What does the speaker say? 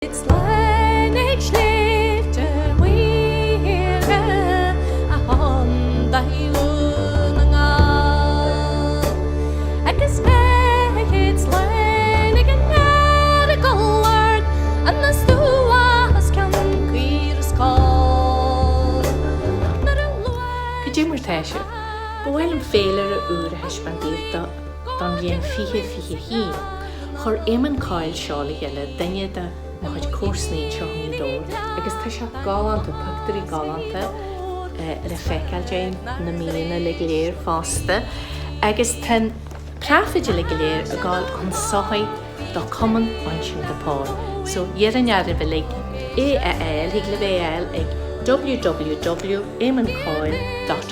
Slán ag sléibhte maorga a Chontae Dhún na nGall Agus beidh slán ag an Eargal Ard ina stua os cionn caor is coll Nuair a luaigh Cad é mar tá sibh? Ba mhaith liom féilire úr a thaispeáint daoibh don bhliain 2021. Chuir Éamonn Coyle seo le chéile, duine de mo chuid comharsanaí anseo i nGaoth Dobhair, agus tá sé galánta, pictiúirí galánta le feiceáil dínn, na míonna uilig go léir fosta, agus tá an praifid uilig go léir ag gabháil chun sochair do Cumann Uinseann de Pól. So, iarrfainn oraibh uilig é a fháil, thig libh é a fháil ag www.eamoncoyle.ie.